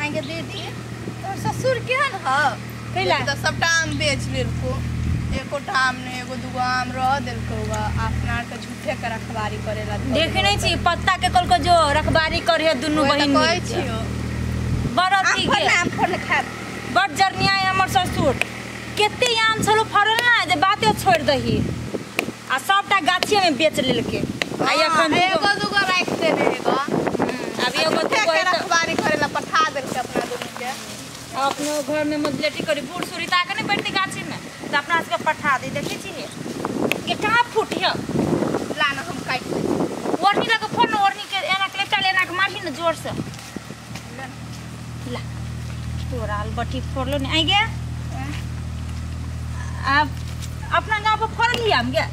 आएंगे दीदी तोहर ससुर केहन ह? कैला? तऽ सबटा आम बेच लेलको, एकोटा आम नहि, एगो दूगो आम रह देलको। अपना आर के झूठे के रखवारी करेला देखे नहीं छी पत्ता के कल को जो रखवारी करे दुनू बहिन कहै छियो बड़ अथी आम के फड़ने, आम फड़ने खायब। बड़ जरनिया है हमर ससुर। केते आम छलो फड़ल ना जे बाते छोड़ दही आ सबटा गाछिए में बेच लेलके। आ एखन एगो दूगो राखि देने हेगा। अब एगो दूगो रखवारी करेला पठा देलके अपना दुनू के। अपनो घर में मजलेटी करी बूढ़ सूरी ताके नहीं बैठती गाछी में तो अपना सबके पठा दी। देखी छी ये कहाँ फूटी है? ला ना हम काटि दै। ओढ़नी लगे फोड़ ना, ओढ़नी के एना के लेपटा ले, एना के मारही ना जोर से। ला तोरा अलबटी फोड़लो नहीं आई गया। आप अपना गाँव पर फोड़ लिया हम गया?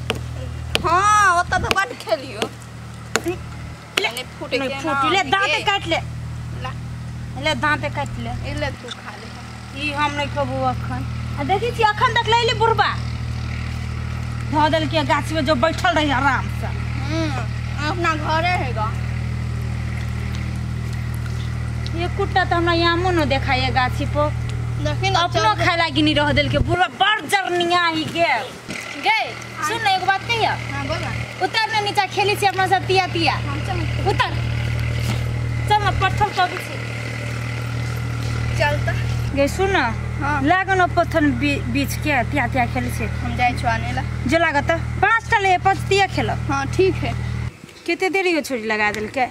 हाँ ओतऽ तऽ बड खेलियो। ले फूटी ले, दाँते काटि ले, ले दाँते काटि ले। ई ले तू खा ले, ई हम नहीं खेबो अखन। आ देखी छी अखन तक लैली बुढ़बा धऽ देलकै गाछ में जो बैठल रही आराम से। अपना घरे हैगा। ये कुट्टा तो हमरा आमो न देखाइए गाछी पर। देखी ना अपनो खाए लागी नहीं रह देलकै बुढ़बा बड़ जरनिया ही गेल। गे सुन ना एगो बात कहिया। हां बोल ना। उतर ना नीचा खेली छी अपना सब तिया तिया। हम चल उतर चल ना पत्थर तोड़ी छी चलता। गे सुन ना। हां लागन पत्थर बीच के तिया तिया खेली छी। हम जाय छु आने ला। जो लागत 5टा ले 5 तिया खेलब। हां ठीक है। केते देरी हो छोरी लगा देलकै।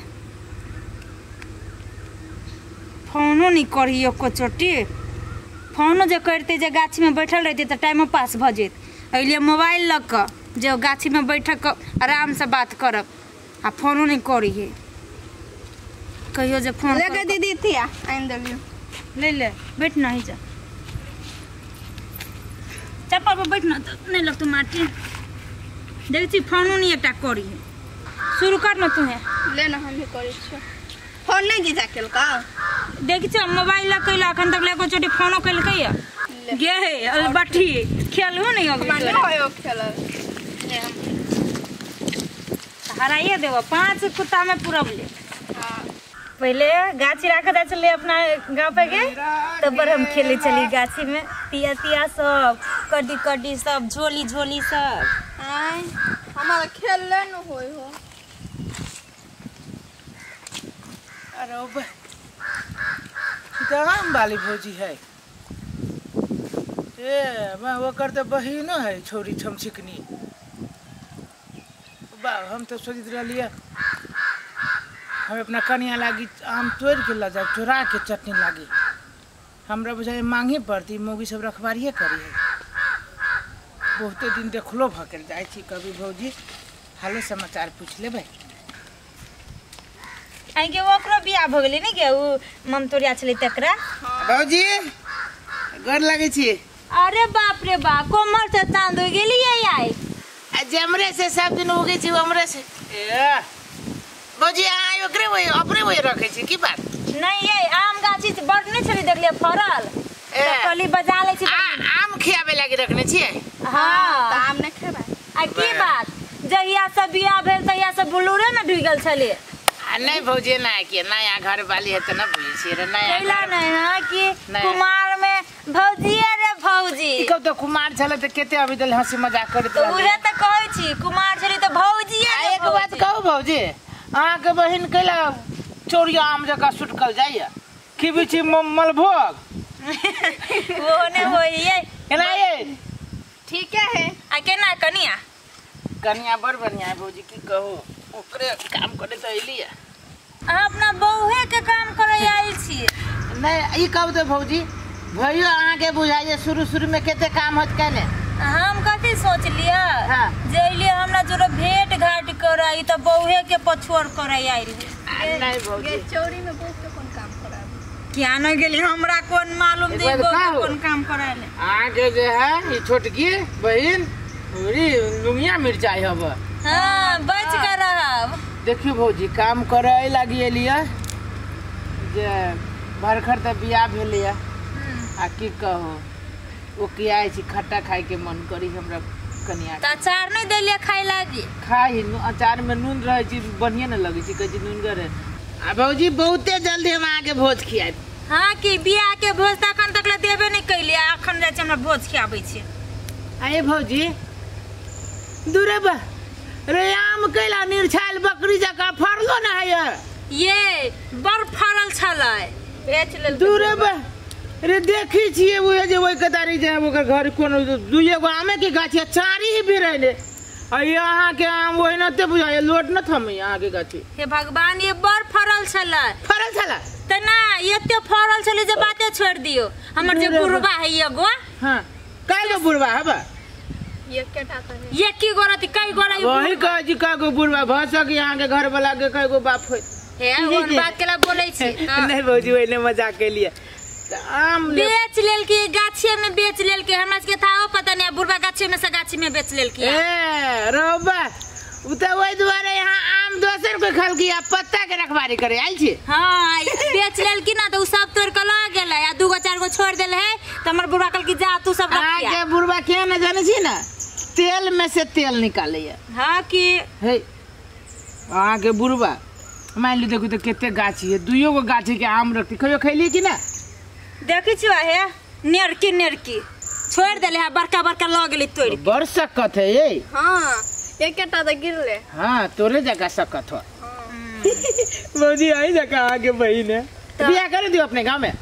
फोनो नहीं करी एको चोटी। फोनो जे करते जे गाछी में बैठल रहते तो टाइमो पास भ जेत। एहिलिए मोबाइल लऽ कऽ जे गाछी में बैठ कऽ आराम से बात करब आ फोनो नहीं करी है। कहियो जे फोन ले दीदी तिया आनि देलियो। ले ले बैठ ना ही जा चप्पल पर बैठ ना तो नहीं लगतो माटी। देखै छी फोनो नहीं एकटा करी है। शुरू कर ना तू है। ले ना हम ही करै छियो। फोन नहीं जीजा केलका? देखै छी मोबाइल लऽ कइला अखन तक एको चोटी फोनो केलकै या गे हे अलबटी खेलू नहीं अभी माने होयो खेलल। ले हम हराइए देबो 5 कुत्ता में पुरब ले। हां पहले गाछी राख दै छलै अपना गांव पे के तब पर हम खेले चली गाछी में तिया तिया सब कड्डी कड्डी सब झोली झोली सब। आय हमरा खेलले न होय हो। अरे ओ सीताराम वाली भौजी है। ए मैं ओकर तो बहिनो है छोरी छमछिकनी। बा हम तो सोचित रहलियै हम अपना कनिया लागी आम तोड़ के ला जाए चोरा के चटनी लागी। हमरा बुझाइ मांगे पड़ती मौगी सब रखबारिए करी है। बहुते दिन देखलो भऽ जाइ छी कभी भौजी हालो समाचार पूछ लेबै। आइ ओकरो बियाह भऽ गेलै ने गे उ ममतोरिया छलै तकरा। भौजी गोर लागै छी। अरे बाप रे बाप कोमर से चांद हो गेलियै आइ। आ जमरे से सब दिन उगै छी हमरे से। ए भौजी अहाँ ओकरे वही अपने वही रखै छी की बात? नहीं ये आम गाछी बड़ नहीं छलै देखलियै फड़ल त कहली बजा लै छी। आम खियाबे लागी रखने छियै? हां त आम नै खेबै। आ की बात जहिया से बियाह भेल तहिया से बुलूरे में ढुइ गेल छलै। आ नहीं भौजी ना कि नया घर वाली है त न बुझै छियै रे नया कैला नहीं हां कि कुमार में भौजी रे भौजी। ई कब त कुमार छलै त केते अभी दल हंसी मजाक करैत रहलै। उहे त कहै छी कुमार छलै त भौजी रे। एक बात कहू भौजी अहाँ के बहिन कैला चोरिया आम जकाँ सुटकल जाइया खिबी छी मलभोग वो ने होइए केना ये? ठीक है। आ केना कनिया? कनिया बड़ बढ़िया है भौजी की कहू ओकरे काम करे त अइली। अहाँ अपना बहुए के काम करे आयल छी? नहीं ई कहू त भौजी भैयो अहाँ के बुझाइए शुरू शुरू में केते काम होत केने। हम कथी सोच लिया हाँ। जे अइली हमरा जोरे भेंट घाट कराई त बहुए के पछुअर कराई आइल। नहीं भौजी ये चोरी में बहु के कोन काम कराबे? क्या न गेली हमरा कोन मालूम दे बहु के कोन काम कराले। अहाँ के जे है ई छोटकी बहिन पूरी लुंगिया मिर्चाई हब। हां बच कर रहब। देखियो भौजी काम करे लागी एलियै जे भरखर त बियाह भेलैया आ की कहू ओ किया छी खट्टा खाए के मन करी हमरा कनिया त अचार नहीं देलियै खाए लागी? खाई अचार में नून रहै छी बढ़िया न लगै छी कहै छी नूनगर है। आ भौजी बहुते जल्दी हम अहाँ के भोज खियाब। हां कि बियाह के भोज त अखन तक ले देबे नहीं कैली आ अखन जाइ छी हमरा भोज खियाबै छी। अरे भौजी दूरे बा रे आम कैला निरछायल बकरी जकाँ फड़लो ना है। ये बड़ फड़ल छलै बेच लेल दूरे बा रे देखी छियै उहे जे ओहि कतारी जे ओकर घर कोनो दुइए गो आमे के गाछ है चारी ही भी रहले आ यहाँ के आम ओहिनाते बुझाय लोट न थमे यहाँ के गाछी। हे भगवान ये बड़ फड़ल छलै। फड़ल छलै त ना एते फड़ल छलै जे बाते छोड़ दियो। हमर जे बुढ़बा है एगो। हां काय गो बुढ़बा हबा? एकेटा त है। एकी गो रहती कई गो रही वही कहै छी कय गो बुढ़बा भ सके यहाँ के घर वाला के कय गो बाप होय। हे ओन बात केला बोलै छी। नहीं भौजी ओहिने मजाक केलिए। आम बेच लेल के गाछे में बेच लेल के हमरा के था पता नहीं बुढ़बा गाछे में से गाछी में बेच लेल के। ए रोबा उ त ओइ दुआरे यहाँ आम दोसर के खलकी आ पत्ता के रखवारी करे आइल छी। हां बेच लेल की ना त उ सब तोड़ के ल गेलै आ दू गो चार गो छोड़ देल है त हमर बुढ़बा कहल की जा तू सब रखिया। आ के बुढ़बा के न जानै छी ना तेल में से तेल निकालैया। हां की हे अहाँ के बुढ़बा मान ली देखू त कते गाछी है दुइयो गो गाछी के आम रखती कहियो खैली कि ना? देखै छी हे नेरकी नेरकी छोड़ देले है बड़का बड़का ल गेली तोड़। बड़ सकत है ये। हां एकेटा त गिरले। हां तोरे जगह सकत हो। भौजी आई जगह आगे बहिन है बियाह कर दियो अपने गांव में।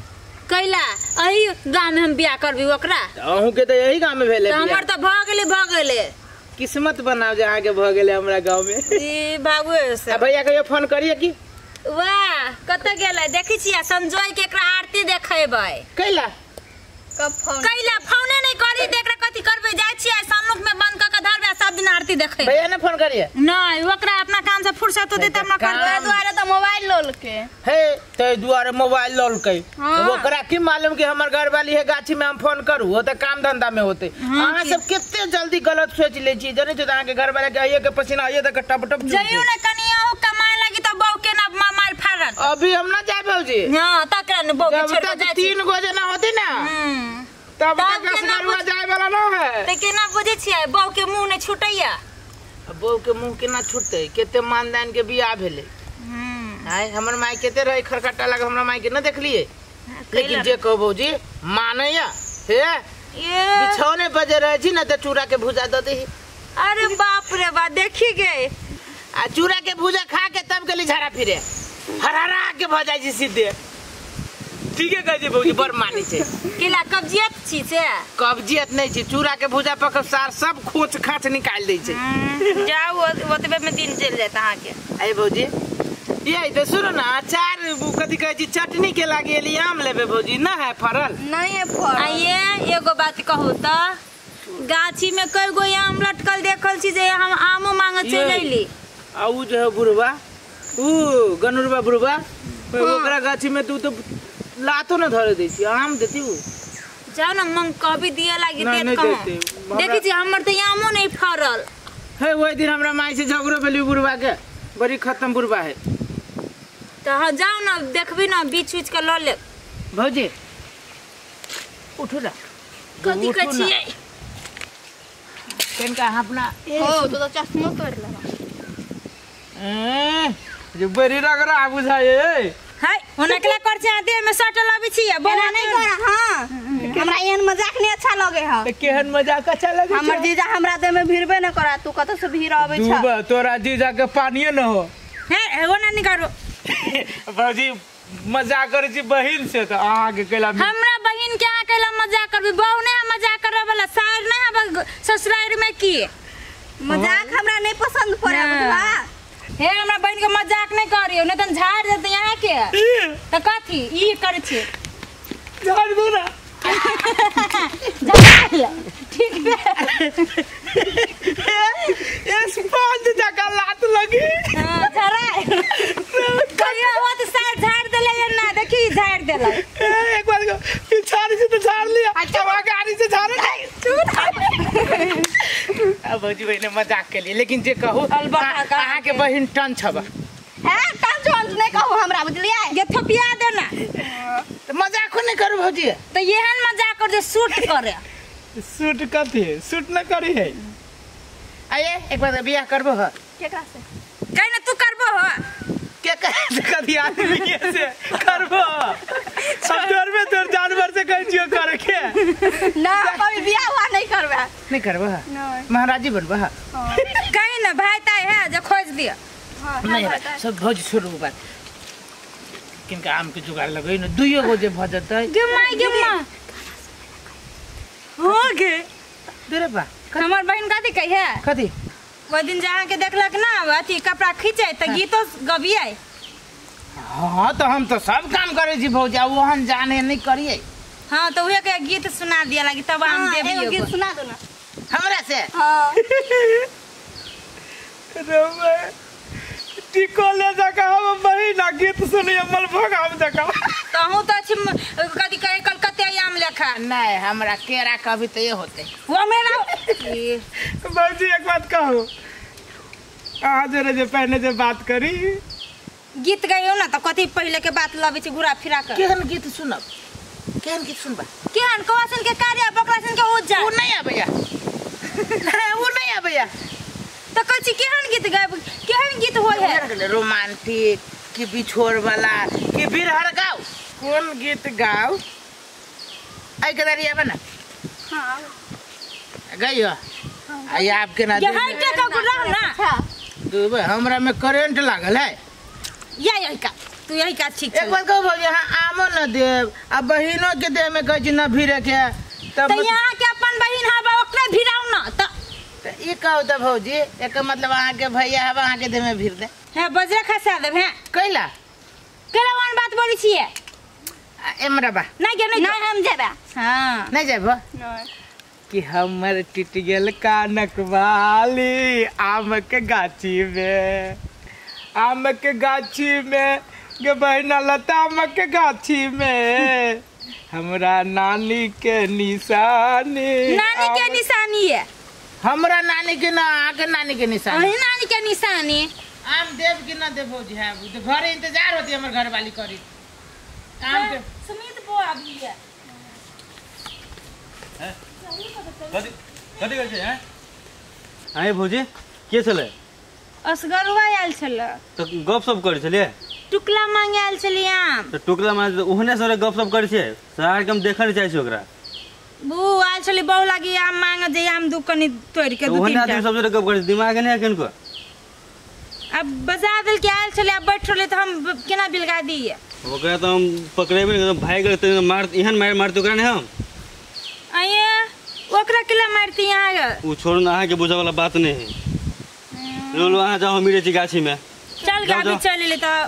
कैला अही गांव में हम बियाह करबी ओकरा? अहूं के त यही गांव में भेले। हमर त भ गेले भ गेले। किस्मत बनाव जे अहाँ के भ गेले हमरा गांव में। ई भागो से। आ भैया कहियो फोन करिए की? वाह कत गेलै देखै छियै संजोय के एकरा आरती देखेबै। कैला कब फोन कैला फोने नहीं करी त एकरा कथि करबै जाइ छियै सन्नुक में बंद क के धरबै सब दिन आरती देखेबै। भैया ने फोन करिए? नहीं ओकरा अपना काम से फुर्सत होतै त हमरा करबै। दुआरे त मोबाइल लोलके हे तै दुआरे मोबाइल लोलकै ओकरा की मालूम कि हमर घर वाली है गाछी में हम फोन करू ओ त काम धंधा में होते। अहाँ सब कते जल्दी गलत सोच लै छी जनै छी त अहाँ के घर वाला के आइए के पसीना आइए त टप टप जइयो ने कनी अहू कमाए लागी त बहू के ना मार फाड़त। अभी हम ना जाए भौजी। हां तकरा ने बहू के छोड़ के जाय तीन गो जना होते ना तब तक असगरुआ जाए वाला ना है। त केना बुझै छियै बहू के मुंह नै छूटैया? बहू के मुंह केना छूटतै केते मानदान के बियाह भेलै। आय हमर माई केते रहे खरखट्टा लग हमरा माई के न देखलिए लेकिन जे कहू भौजी मानैया हे ये बिछौने पर जे रहै छी ना त चूड़ा के भूजा द देही। अरे बाप रे बा देखी गए आ चूड़ा के भूजा खा के तब गेली झाड़ा फिरे हरहरा के भ जाइ छी सीधे। ठीक है कहै छी भौजी बड़ मानै छै। केला कब्जियत छी से? कब्जियत नहीं छी चूड़ा के भूजा पक सार सब खोच खाच निकाल दै छै। जाउ ओतबे में दिन चलि जायत अहाँ के। अरे भौजी ये तो सुनो ना अचार कथि कहै छी चटनी के लागी एली आम लेबे भौजी ना है फड़ल? नहीं है फड़ल। आ ये एगो बात कहू त गाछी में कई गो आम लटकल देखल छी जे हम आमो मांगे चलि अइली। आ उ जे है बुढ़बा उ गनुरबा बुढ़बा ओकरा गाछी में तू तो लातो न धरे दै छी आम देती उ। जाओ ना मंग कभी दिए लागी देत कहूं। देखी छी हमर त आमो नहीं फड़ल। हे ओइ दिन हमरा माई से झगड़ो भेली बुढ़बा के बड़ी खत्म बुढ़बा है। त हां जाओ ना देखबी ना बीच बीच के ल ले। भौजी उठू ना कथि कहै छियै? कनका अहाँ अपना हो तो चश्मा तोड़ लेबा। ए जे बड़ी रगड़ा बुझाए हाय ओना केला कर छै देह में सटल आबै छी बोला नहीं कर। हां हमरा एहन मजाक नहीं अच्छा लगे है। त केहन मजाक अच्छा लगे? हमर जीजा हमरा देह में भिड़बे न करा तू कत से भीड़ आबै छ? डूबा तोरा जीजा के पानिए न हो। हे ओना नहीं करो भौजी मजाक करै छी बहिन से त अहाँ के कैला हमरा बहिन के अहाँ कैला मजाक करबी बहू नहीं हम मजाक करब वाला सार नहीं हम ससुराल में की मजाक हमरा नहीं पसंद पड़े बुझला। हे हमरा बहिन के मजाक नहीं करियो नहीं त झाड़ देते यहाँ के त कथि ई करै छी झाड़ दो ना झाड़ ठीक है स्पंज जका लात लगी। हां झाड़ा कहियो हो त सार झाड़ देले ना देखी झाड़ देला। एक बार पिछाड़ी से तो झाड़ लिया अच्छा गाड़ी से झाड़ नहीं। अब भौजी बहिन मजाक के लिए लेकिन जे कहू अहाँ के बहिन टन छबा। हां टन टन नहीं कहू हमरा बुझलियै ये थपिया देना त मजाक नहीं करू भौजी। त एहन मजाक कर जे सूट करे। सूट कथि सूट न करी है। आये एक बार बियाह करबो ह केकरा से? कहि ना तू करबो ह के कथि आदमी के से करबो। हम तोर में तोर जानवर से कहै छियो करे के ना कभी बियाह हुआ नहीं करबे। नहीं करबा? नहीं। महाराजी बनबा? कहीं ना भाई ताई है जो खोज दिया। नहीं सब भौजी छोड़ू बात। किनका आम के जुगाड़ लगै न दुइयो गो जे भ जतै। गे माई गे मां हो गे देरे बा। हमर बहन कथी कहे है? कथी? ओइ दिन जहाँ के देखलक ना अथी कपड़ा खींचे त गीतो गबियै। हाँ तो हम तो सब काम करे छी भौजी, आ ओहन जाने नहीं करिए। हाँ तो उहे के गीत सुना दिया लगी तब हम देबियो। एगो गीत सुना दो ना हमरा से। हाँ रे टिको ले जाका हम बहिना गीत सुनिए मल भगाम जाका। तहु तो अछि कथी कहे कलकत्ते आम लेखा। नहीं हमरा केरा कभी तो ये होते वो मेरा। भौजी एक बात कहू, आज रे जे पहले जे बात करी गीत गाइयो ना तो कथी पहले के बात लबे छी घुरा फिरा के। केहन गीत सुनब? केहन गीत सुनबा? केहन कवासन के कार्य बकलासन के हो जा। उ नहीं आबैया। उ नहीं आबैया। तो कहै छी केहन गीत गायब, केहन गीत होय है? रोमांटिक कि बिछोड़ वाला कि बिरहर गाओ? कोन गीत गाओ? आई कदारी आबे ना। हां गाइयो। आई आपके ना ये हाइटे का गुरा ना दुबे हमरा में करंट लागल है। या यही का तू यही का ठीक। एक बात कहू भौजी, हां आमो न देब आ बहिनो के देह में कहै छी न भिरे के तब त यहाँ के अपन बहिन हबा ओकरे भिराउ ना त ई कहू त भौजी एक मतलब अहाँ के भैया हबा अहाँ के देह में भिर दे। हां बजरा खसा देब। हां कैला कैला वन बात बोली छिए? एमरा बा नहीं के नहीं नहीं हम जेबा। हां नहीं जेबो नहीं कि हमर टूट गेल कानक वाली आम के गाछी में, आम के गाछी में गे बहिना लता आम के गाछी में हमरा नानी के निशानी। नानी के निशानी है? हमरा नानी के ना आके नानी के निशानी। अही नानी के निशानी। आम देव कि ना देव भौजी? है तो घरे इंतजार होती हमर घर वाली करी आम के। सुमित बो अभी है कथी कथी कहै छै हैं? आए भौजी के छलै? असगरुआ आयल छलै। तऽ गपशप करै छलियै? टुकला मांगे आयल छलियै आम। तऽ टुकला मांगे ओहने सरे गपशप करै छियै? सार के हम देखऽ नहि चाहै छी ओकरा। बू आयल छलै बहु लागी आम मांगे जे आम दू कनी तोड़ि के दू ओहने तीन आदमी टा। सब जरे गप करै छै, दिमाग नहि है किनको। अब बजा देल के आयल छलै, अब बैठ रहलै तऽ हम केना बिलगा दियै? ओकरा तऽ हम पकड़ेबे नहि करब, भागि गेलै तऽ मार एहन मारि मारतै ओकरा नहि हम। आये ओकरा केला मारती यहाँ? ओ छोड़ू ने, अहाँके बुझऽ वाला बात नहि है। रोलो अहाँ जाओ, हम मिलै छी गाछी में। चल जाओ, गाभी जाओ। चल ले तऽ।